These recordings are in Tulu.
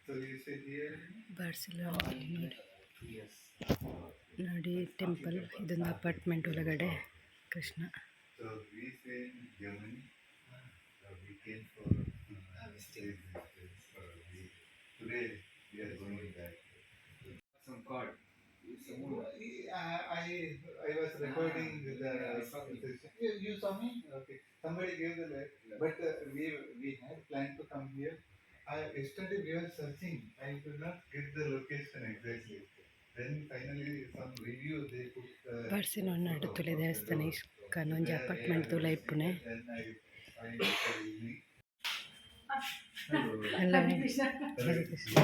So you sit here? Barcelona ನೋಡಿ. ನೋಡಿ, ಟೆಂಪಲ್. ಇದೊಂದು ಅಪಾರ್ಟ್ಮೆಂಟ್ ಒಳಗಡೆ Krishna. So we stay in Germany. We came for stay for a week. Today we are going back. Some card. I was recording the session. You saw me? Okay. Somebody gave the light. But we had planned to come here. Yesterday we were searching. I could not get the location exactly. Then finally some review they put the Barcelona ತುಲೆ ದೇವಸ್ಥಾನ ಇಸ್ಕಾನ್ ಒಂಜಿ apartment ತುಲ ಇಪ್ಪುನೆ. Then I find it evening. ಅಲ್ಲ. Hare Krishna.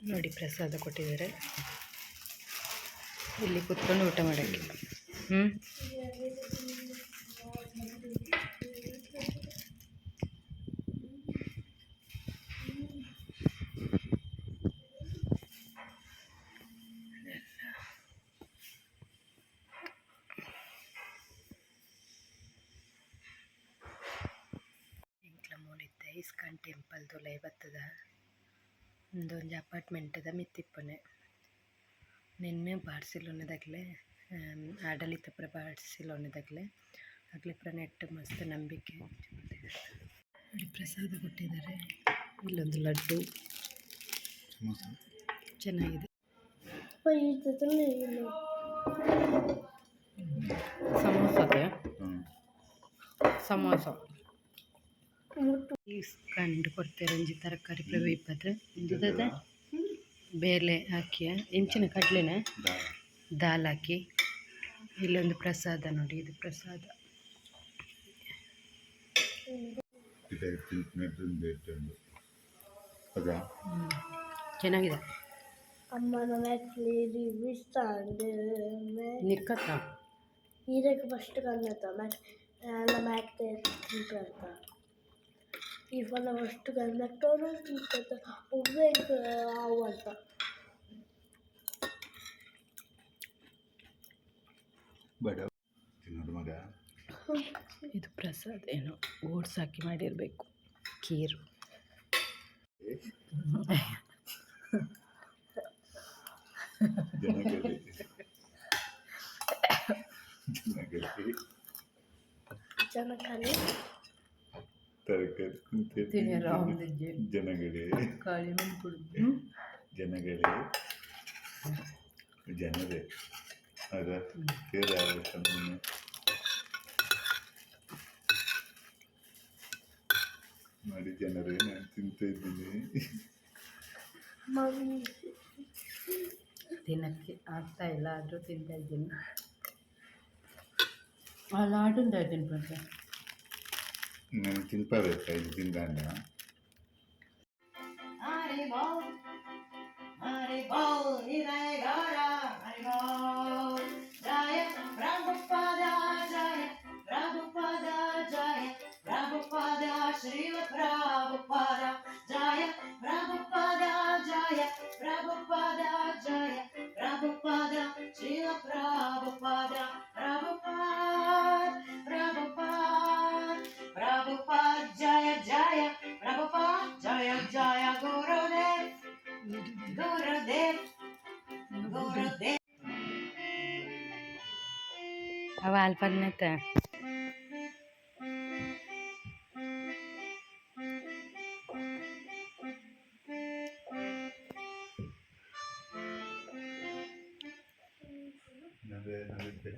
ನೋಡಿ, ಪ್ರಸಾದ ಕೊಟ್ಟಿದ್ದಾರೆ ಇಲ್ಲಿ ಕುತ್ಕೊಂಡು ಊಟ ಮಾಡೋಕ್ಕೆ. ಹ್ಞೂ. ಎಂಕ್ಲ ಮೂಲಿತ್ತೆ ಇಸ್ಕಾನ್ ಟೆಂಪಲ್ ತುಲೈ ಬತ್ತದ. ಉಂದೊಂಜಿ ಅಪಾರ್ಟ್ಮೆಂಟ್ದ ಮಿತ್ತಿಪ್ಪುನೆ. ನೆನ್ನೆ ಬಾರ್ಸಿಲೋನದಾಗಲೆ ಆಡಳಿತ ಪೂರ ಬಾರ್ಸಿಲೋನದಾಗಲೆ ಅಕ್ಲೆ ಪೂರ ನೆಟ್ಟ್ ಮಸ್ತ್ ನಂಬಿಕೆ. ನೋಡಿ, ಪ್ರಸಾದ ಕೊಟ್ಟಿದ್ದಾರೆ. ಇಲ್ಲೊಂದು ಲಡ್ಡು, ಚೆನ್ನಾಗಿದೆ. ಸಮೋಸದೆ ಸಮೋಸ. ಕಂಡು ಕೊಡ್ತಾರೆ. ಒಂಜಿ ತರಕಾರಿ ಪೂರ ಬೇಯ್ಪದ್ ಉಂದು ದಾದ ಬೇಲೆ ಹಾಕಿಯ ಎಂಚಿನ ಕಡಲೆನ ದಾಲ್ ಹಾಕಿ. ಇಲ್ಲೊಂದು ಪ್ರಸಾದ ನೋಡಿ, ಇದು ಪ್ರಸಾದ. ಅದ. ಚೆನ್ನಾಗಿದೆ. ಅಮ್ಮನ ನಿಕ್ಕತ್ತ. ಇದಕ್ಕೆ ಫಸ್ಟ್ ಕನ್ನಡ ಮ್ಯಾಕ್ ಮ್ಯಾಕ್ ಅಂತ ಈ ಫಲ ಫಸ್ಟ್ ಮೆಕ್ಡೊನಾಲ್ಡ್ಸ್ ಒಬ್ಬೇ ಆವು ಅಂತ. ಬಡ ತಿನ್ನೋದು ಮಗ. ಇದು ಪ್ರಸಾದ ಏನೋ ಓಟ್ಸ್ ಹಾಕಿ ಮಾಡಿರಬೇಕು, ಖೀರು. ಜನಗಳಿ ಜನಗಳಿ. ಜನಕಲಿ. ತರಕಾರಿ. ತಿನ್ನಿರ ಒಂದಿಜ್ಜಿ. ಜನಗಳೇ. ಖಾಲಿ ಮನ್ಪುಡು. ಜನಗಳೇ, ಜನರೇ, ಅದ ಬೇರೆ ಆಗುತ್ತೆ. ನೋಡಿ ಜನರೇ, ನಾನು ತಿಂತ ಇದ್ದೀನಿ. ಮಮ್ಮಿ. ತಿನ್ನಕ್ಕೆ ಆಗ್ತಾ ಇಲ್ಲ, ಆದರೂ ತಿಂತಾ ಇದ್ದೀನಿ. ಅಲ್ಲ, ಆಟುಂದ ತಿನ್ಪಂತೆ. ನಾನು ತಿನ್ಪಬೇಕಾ ಇದು ತಿಂದಾಂಡ. ಹರಿ ಬೋಲ್ ಹರಿ ಬೋಲ್ ನಿರೈ ಗೌರ ಹರಿ ಬೋಲ್ ಜಯ ಪ್ರಭುಪಾದ ಜಯ ಪ್ರಭುಪಾದ ಜಯ ಪ್ರಭುಪಾದ ಶ್ರೀಲ ಪ್ರಭುಪಾದ ಜಯ ಪ್ರಭುಪಾದ ಜಯ ಪ್ರಭುಪಾದ ಜಯ ಪ್ರಭುಪಾದ ಶ್ರೀಲ ಪ್ರಭುಪಾದ ಪ್ರಭುಪಾದ ಪ್ರಭುಪಾದ ಪ್ರಭುಪಾದ ಜಯ ಜಯ ಪ್ರಭುಪಾದ ಜಯ ಜಯ ಗುರುದೇವ್ ಗುರುದೇವ್ ಗುರುದೇವ್. ಅವ ಅಲ್ಪನ್ನತ್ತ. ನವೆ ನವಿದ್ದೆ.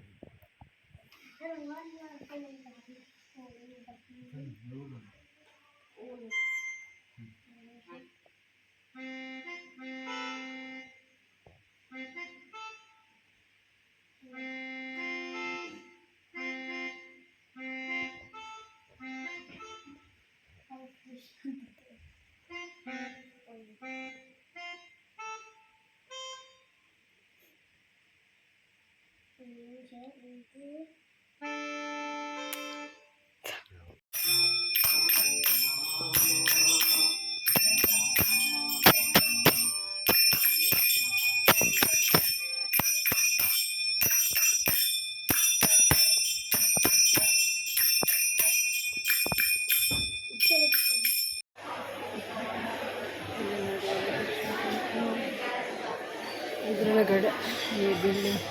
ಒಳಗಡೆ ಈ ಬಿಲ್ಡಿಂಗ್.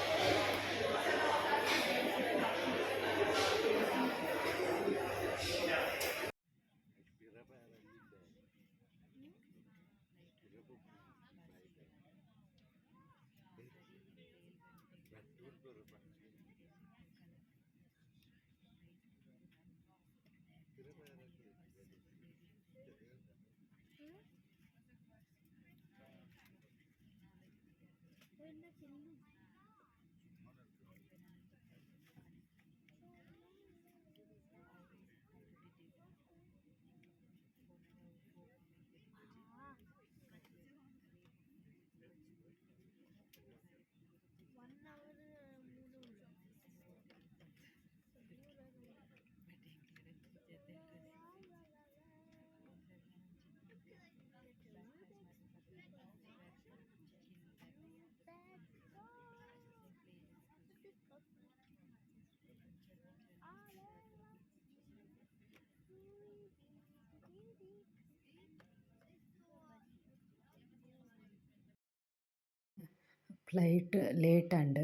ಫ್ಲೈಟ್ ಲೇಟ್ ಆಂಡ್,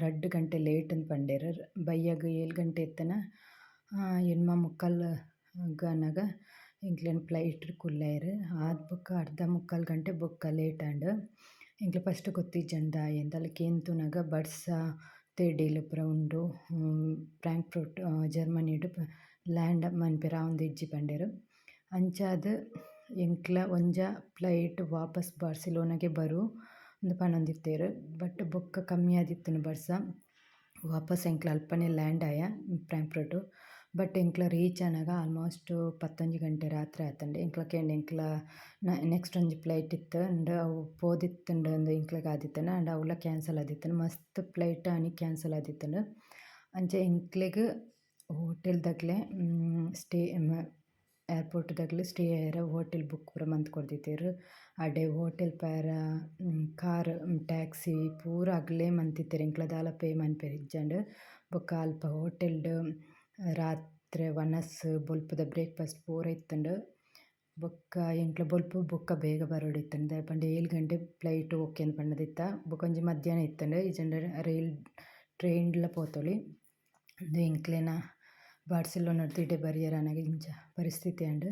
ರಡ್ಡ್ ಗಂಟೆ ಲೇಟ್ ಅಂದ್ ಪಂಡೆರ್. ಬಯ್ಯಗ್ ಏಳ್ ಗಂಟೆ ಇತ್ತನ 8:45 ಆನಗ ಎಂಕ್ಲೆನ್ ಫ್ಲೈಟ್ ಕುಲ್ಲಾಯೆರ್. ಆತ್ ಬೊಕ ಅರ್ಧ ಮುಕ್ಕಾಲ್ ಗಂಟೆ ಬೊಕ ಲೇಟ್ ಆಂಡ್. ಎಂಕ್ಲೆ ಫಸ್ಟ್ ಗೊತ್ತಿಜ್ಜಂಡ್ ದಾಯೆ ಅಂದ್ ಅಲ್ ಕೇಂದ್ ತೂನಗ ಬರ್ಸ, ತೆಡಿಲ್ ಪೂರ ಉಂಡು, ಫ್ರಾಂಕ್ಫರ್ಟ್ ಜರ್ಮನಿಡ್ ಲ್ಯಾಂಡ್ ಮನ್ಪೆರೆ ಆವೊಂದಿಜ್ಜಿ ಪಂಡೆರ್. ಅಂಚಾದ್ ಎಂಕ್ಲ ಒಂಜ ಫ್ಲೈಟ್ ವಾಪಸ್ ಬಾರ್ಸಿಲೋನಗೆ ಬರು ಇಂದ್ ಪನೊಂದಿತ್ತೆರ್. ಬಟ್ ಬೊಕ್ಕ ಕಮ್ಮಿ ಆದಿತ್ತುಂಡು ಬರ್ಸ, ವಾಪಸ್ ಎಂಕ್ಲ ಅಲ್ಪನೆ ಲ್ಯಾಂಡ್ ಆಯ ಫ್ರಾಂಕ್ಫರ್ಟ್. ಬಟ್ ಎಂಕ್ಲ ರೀಚ್ ಆನಗ ಆಲ್ಮೋಸ್ಟ್ 11 ಗಂಟೆ ರಾತ್ರೆ ಆತುಂಡು. ಎಂಕ್ಲ ಕೇಂಡೆ ಎಂಕ್ಲ ನೆಕ್ಸ್ಟ್ ಒಂಜಿ ಫ್ಲೈಟ್ ಇತ್ತ್ಂಡ್, ಅವು ಪೋದಿತ್ತುಂಡು ಅಂದ್ ಎಂಕ್ಲೆಗ್ ಆದಿತ್ತ್ಂಡ್. ಆಂಡ ಅವ್ಲ ಕ್ಯಾನ್ಸಲ್ ಆದಿತ್ತ್ಂಡ್. ಮಸ್ತ್ ಫ್ಲೈಟ್ ಆನಿ ಕ್ಯಾನ್ಸಲ್ ಆದಿತ್ತ್ಂಡ್. ಅಂಚ ಎಂಕ್ಲೆಗ್ ಹೋಟೆಲ್ ದಕ್ಲೆ ಸ್ಟೇ, ಏರ್ಪೋರ್ಟ್ ದಕ್ಲೆ ಸ್ಟೇ ಆಯೆರೆ ಹೋಟೆಲ್ ಬುಕ್ ಪೂರ ಮಂತ್ ಕೊರ್ದಿತ್ತೆರ್. ಅಡೆ ಹೋಟೆಲ್ ಪೂರ, ಕಾರ್, ಟ್ಯಾಕ್ಸಿ ಪೂರ ಅಕ್ಲೆ ಮಂತಿತ್ತೆರ್. ಎಂಕ್ಲ ದಾಲ ಪೇ ಮನ್ಪೆರೆ ಇಜ್ಜಾಂಡ್. ಬೊಕ ಅಲ್ಪ ಹೋಟೆಲ್ ಡ್ ರಾತ್ರೆ ವನಸ್, ಬೊಲ್ಪುದ ಬ್ರೇಕ್ಫಾಸ್ಟ್ ಪೂರ ಇತ್ತ್ಂಡ್. ಬೊಕ್ಕ ಎಂಕ್ಲ ಬೊಲ್ಪು ಬೊಕ್ಕ ಬೇಗ ಬರೊಡಿತ್ತ್ಂಡ್, ದಾಯೆ ಪಂಡ ಏಳ್ ಗಂಟೆ ಫ್ಲೈಟ್ ಓಕೆ ಅಂದ್ ಪಂದಿತ್ತ. ಬೊಕೊಂಜಿ ಮಧ್ಯಾಹ್ನ ಇತ್ತ್ಂಡ್, ಇಜ್ಜಾಂಡ ರೈಲ್ ಟ್ರೈನ್ ಡ್ಲ ಪೋತೊಲಿ. ಉಂದು ಎಂಕ್ಲೆನ ಬಾರ್ಸಿಲೋನರ್ದ್ ಇಡೆ ಬರಿಯೆರೆ ಆನಗ ಇಂಚ ಪರಿಸ್ಥಿತಿ ಆಂಡ್.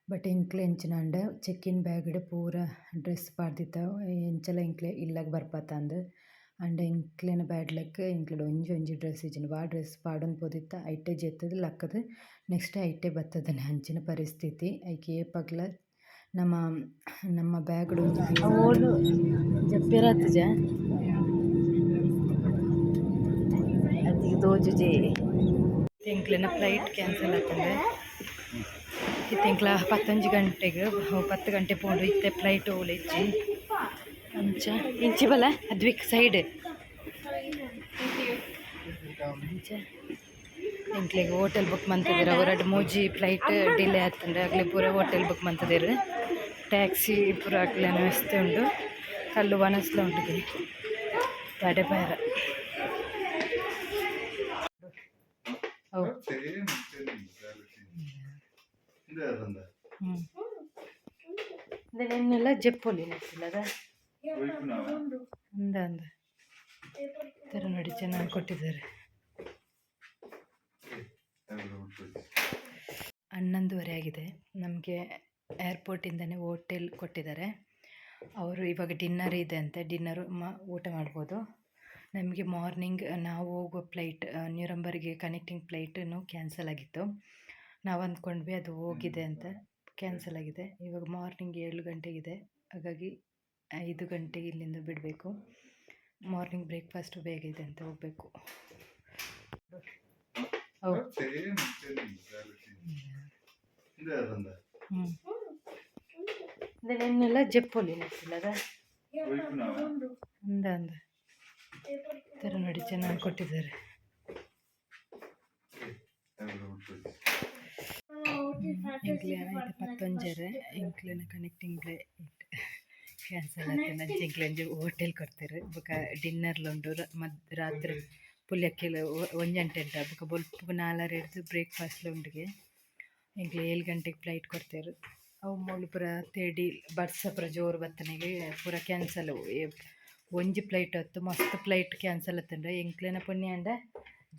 ಬಟ್ ಎಂಕ್ಲೆ ಎಂಚಿನ ಆಂಡ ಚೆಕ್ ಇನ್ ಬ್ಯಾಗ್ ಡ್ ಪೂರ ಡ್ರೆಸ್ಸ್ ಪಾಡ್ದಿತ್ತ, ಎಂಚಲ ಎಂಕ್ಲೆ ಇಲ್ಲಗ್ ಬರ್ಪತಂದ್. ಆಂಡ ಎಂಕ್ಲೆನ ಬ್ಯಾಡ್ ಲಕ್, ಎಂಕ್ಲೆಡ ಒಂಜಿ ಒಂಜಿ ಡ್ರೆಸ್ಸ್ ಇಜ್ಜಿಂಡ್. ವಾ ಡ್ರೆಸ್ಸ್ ಪಾಡೊಂದು ಪೋದಿತ್ತ ಐಟೆ ಜೆತ್ತ್ ದ್ ಲಕ್ಕ್ ದ್ ನೆಕ್ಸ್ಟ್ ಐಟೆ ಬತ್ತುದು ಅಂಚಿನ ಪರಿಸ್ಥಿತಿ. ಐಕ್ ಏಪಗ್ಲ ನಮ ನಮ್ಮ ಬ್ಯಾಗ್ ಡ್ ಒಂಜಿ ಓಲು ಜಪ್ಪೆರೆ ಆತುಜ ತೋಜುಜಿ. ಎಂಕ್ಲೆನ ಫ್ಲೈಟ್ ಕ್ಯಾನ್ಸಲ್ ಆತುಂಡು. ಇತ್ತೆ ಎಂಕ್ಲ 11 ಗಂಟೆಗ್, 10 ಗಂಟೆ ಪೋಂಡು. ಇತ್ತೆ ಫ್ಲೈಟ್ ಓಲು ಇಜ್ಜಿ. ಅಂಚ ಇಂಚಿ ಬಲ ಅದ್ವಿಕ್ ಸೈಡ್. ಅಂಚ ಎಂಕ್ಲೆಗ್ ಹೋಟೆಲ್ ಬುಕ್ ಮಂತುದೆರ್. ಅವು ರಡ್ಡ್ ಮೂಜಿ ಫ್ಲೈಟ್ ಡಿಲೇ ಆತುಂಡು. ಅಕ್ಲೆ ಪೂರ ಹೋಟೆಲ್ ಬುಕ್ ಮಂತುದೆರ್. ಟ್ಯಾಕ್ಸಿ ಪೂರ ಅಕ್ಲೆನ ವ್ಯವಸ್ಥೆ ಉಂಡು. ಕಲ್ಲು ವನಸ್ಲ ಉಂಡು ದಾಡೆ ಪೋಯೆರೆ. ಅವು Same, same. ಹ್ಞೂ ನೆನ್ನೆಲ್ಲ ಜೆಪ್ಪೊಲಿ ನೆಟ್ಟಿಲ್ಲದ ಅಂದ ಅಂದ ತರ ನೋಡಿ, ಚೆನ್ನಾಗಿ ಕೊಟ್ಟಿದ್ದಾರೆ. 11:30 ಆಗಿದೆ. ನಮಗೆ ಏರ್ಪೋರ್ಟಿಂದನೇ ಹೋಟೆಲ್ ಕೊಟ್ಟಿದ್ದಾರೆ ಅವರು. ಇವಾಗ ಡಿನ್ನರ್ ಇದೆ ಅಂತೆ. ಡಿನ್ನರು ಊಟ ಮಾಡ್ಬೋದು. ನಮಗೆ ಮಾರ್ನಿಂಗ್ ನಾವು ಹೋಗುವ ಫ್ಲೈಟ್, ನ್ಯೂರಂಬರ್ಗ್ಗೆ ಕನೆಕ್ಟಿಂಗ್ ಫ್ಲೈಟನ್ನು ಕ್ಯಾನ್ಸಲ್ ಆಗಿತ್ತು. ನಾವು ಅಂದ್ಕೊಂಡ್ವಿ ಅದು ಹೋಗಿದೆ ಅಂತ. ಕ್ಯಾನ್ಸಲ್ ಆಗಿದೆ. ಇವಾಗ ಮಾರ್ನಿಂಗ್ 7 ಗಂಟೆಗಿದೆ. ಹಾಗಾಗಿ 5 ಗಂಟೆಗೆ ಇಲ್ಲಿಂದ ಬಿಡಬೇಕು. ಮಾರ್ನಿಂಗ್ ಬ್ರೇಕ್ಫಾಸ್ಟು ಬೇಗ ಇದೆ ಅಂತ ಹೋಗಬೇಕು. Same, same. ಹ್ಞೂ ನೆನ್ನೆಲ್ಲ ಜೆಪ್ಪೊಲಿ ನೆಟ್ಟಿಲ್ಲದ ಅಂದ ಅಂದ ತರ ನೋಡಿ, ಚೆನ್ನಾಗಿ ಕೊಟ್ಟಿದ್ದಾರೆ. ಎಂಕ್ಲೆ ಐತೆ ಪತ್ತೊಂಜರೆ ಎಂಕ್ಲೆನ ಕನೆಕ್ಟಿಂಗ್ ಫ್ಲೈಟ್ ಕ್ಯಾನ್ಸಲ್ ಆತಂಡ್. ಅಂಚ ಎಂಕ್ಲೆ ಒಂಜಿ ಹೋಟೆಲ್ ಕೊರ್ತೆರ್. ಬೊಕ ಡಿನ್ನರ್ಲ ಉಂಡು. ಮದ್ ರಾತ್ರೆ ಪುಲ್ಯಕ್ಕೆಲ ಒಂಜಿ ಗಂಟೆ ಉಂಟು. ಬೊಕ ಬೊಲ್ಪುಗು ನಾಲರೆಡ್ದ್ ಬ್ರೇಕ್ಫಾಸ್ಟ್ಲ ಉಂಡುಗೆ. ಎಂಕ್ಲೆ 7 ಗಂಟೆಗೆ ಫ್ಲೈಟ್ ಕೊರ್ತೆರ್. ಅವು ಮೂಲು ಪೂರ ತೆಡಿಲ್, ಬರ್ಸ ಪೂರ ಜೋರು ಬತ್ತನೆಗೆ ಪೂರ ಕ್ಯಾನ್ಸಲ್. ಒಂಜಿ ಫ್ಲೈಟ್ ಅತ್ತು ಮಸ್ತ್ ಫ್ಲೈಟ್ ಕ್ಯಾನ್ಸಲ್ ಆತುಂಡು. ಎಂಕ್ಲೆನ ಪುಣ್ಯ ಆಂಡ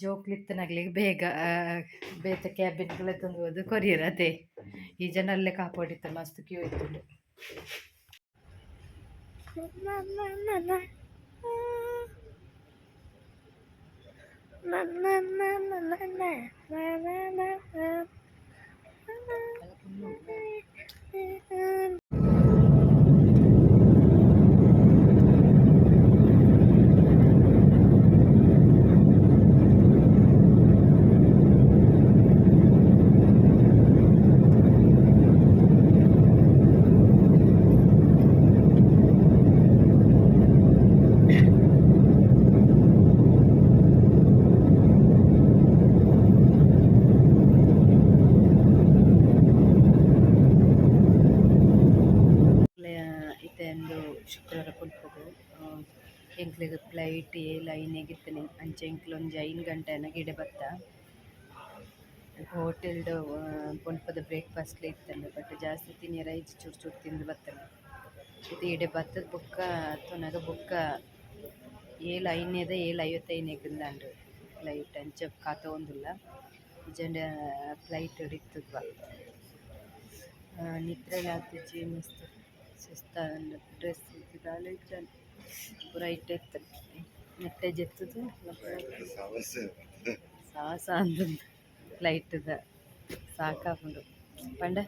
ಜೋಕ್ಲಿತ್ತನಗ್ಲಿಗ್ ಬೇಗ ಬೇತೆ ಕ್ಯಾಬಿನ್ ಲೆತ್ತೊಂದು ಕೊರಿಯರ್ ಅದೇ. ಈ ಜನ ಅಲ್ಲೇ ಕಾಪಾಡಿತ್ತು, ಮಸ್ತ್ Q ಇತ್ತುಂಡು. Na na na na. Na na na na na na na na na na. ಇತ್ತೆ ಉಂದು ಶುಕ್ರಾರ ಪುಲ್ಪುಗು ಎಂಕ್ಲೆಗ್ ಫ್ಲೈಟ್ ಏಲ್ ಐನೆಗ್ ಇತ್ತುಂಡು. ಅಂಚ ಎಂಕ್ಲ ಒಂಜಿ 5 ಗಂಟೆ ಆನಗ ಇಡೆ ಬತ್ತ. ಹೋಟೆಲ್ಡ್ ಪುಲ್ಪದ ಬ್ರೇಕ್ಫಾಸ್ಟ್ ಲ ಇತ್ತುಂಡು, ಬಟ್ ಜಾಸ್ತಿ ತಿನಿಯೆರೆ ಇಜ್ಜಿ, ಚೂರು ಚೂರು ತಿಂದು ಬತ್ತುಂಡು. ಇತ್ತೆ ಇಡೆ ಬತ್ತುದು ಬೊಕ್ಕ ತೂನಗ ಬೊಕ್ಕ ಏಲ್ ಐನೆದ 7:55ಕ್ ಉಂದಾಂಡ್ ಫ್ಲೈಟ್. ಅಂಚ ಕಾತೊಂದುಲ್ಲ, ಇಜ್ಜಂಡ ಫ್ಲೈಟ್ ಇತ್ತುದ್ವ. ನಿದ್ರೆಲ ಆತಿಜಿ, ಮಸ್ತ್ ಸುಸ್ತಾಂಡ್. ಡ್ರೆಸ್ಸ್ ಇಜ್ಜಿ ದಾಲ ಇಜ್ಜಂಡ್, ಪೂರ ಐಟೆ ಇತ್ತುಂಡು. ನೆಟ್ಟೆ ಜೆತ್ತುದು ಸಾಹಸ ಅಂದ್ ಫ್ಲೈಟ್ ದ ಸಾಕಾಪುಂಡು ಪಂಡ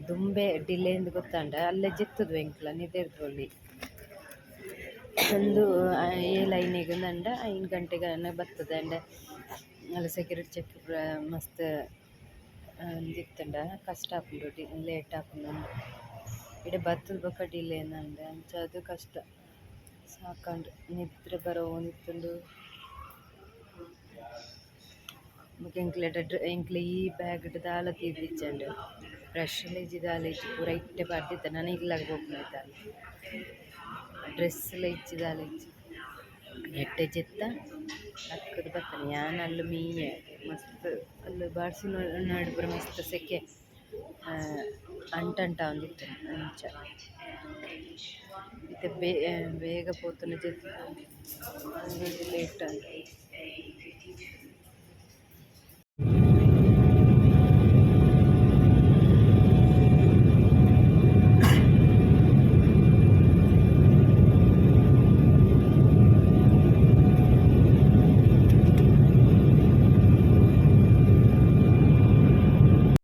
ದುಂಬೆ ಡಿಲೇ ಇಂದ್ ಗೊತ್ತಾಂಡ ಅಲ್ಲೇ ಜೆತ್ತುದ್ವ ಎಂಕ್ಲ ನಿದೆರ್ದೊಲಿ. ಉಂದು ಏಲ್ ಐನೆಗ್ ಉಂದಂಡ 5 ಗಂಟೆಗ್ ಬತ್ತುದು. ಆಂಡ ಅಲ್ಲ ಸೆಕ್ಯೂರಿಟಿ ಚೆಕ್ ಪೂರ ಮಸ್ತ್ ಉಂದು ಇತ್ತುಂಡ ಕಷ್ಟ ಆಪುಂಡು, ಲೇಟ್ ಆಪುಂಡು. ಇಡೆ ಬತ್ತುದು ಬೊಕ ಡಿಲೇ ಆಂಡ್, ಅಂಚಾದ್ ಕಷ್ಟ ಸಾಕಾಂಡ್. ನಿದ್ರೆ ಬರೊಂದಿತ್ತುಂಡು. ಬೊಕ ಎಂಕ್ಲೆಡ ಎಂಕ್ಲೆ ಈ ಬ್ಯಾಗ್ ಡ್ ದಾಲ ದೀದಿಜ್ಜಂಡ್, ಬ್ರಷ್ ಲ ಇಜ್ಜಿ ದಾಲ ಇಜ್ಜಿ, ಪೂರ ಇತ್ತೆ ಪಾಡ್ದಿತ್ತ. ನನ ಇಲ್ಲಗ್ ಪೋಪುನ ದಾಲ, ಡ್ರೆಸ್ಸ್ ಲ ಇಜ್ಜಿ ದಾಲ ಇಜ್ಜಿ. ನೆಟ್ಟೆ ಜೆತ್ತ ಲಕ್ಕುದು ಬತ್ತನೆ. ಯಾನ್ ಅಲ್ಲು ಮೀಯೆ ಮಸ್ತ್ ಅಲ್ಲು ಬಾರ್ಸಿ ನಾಡ್ ಪೂರ ಮಸ್ತ್ ಸೆಕೆ ಅಂಟಂಟ ಆವೊಂದಿತ್ತುಂಡು ಅಂಚ. ಇತ್ತೆ ಬೇಗ ಪೋತುಂಡ ಜೆತ್ತುದು ಲೇಟ್ ಆಂಡ್.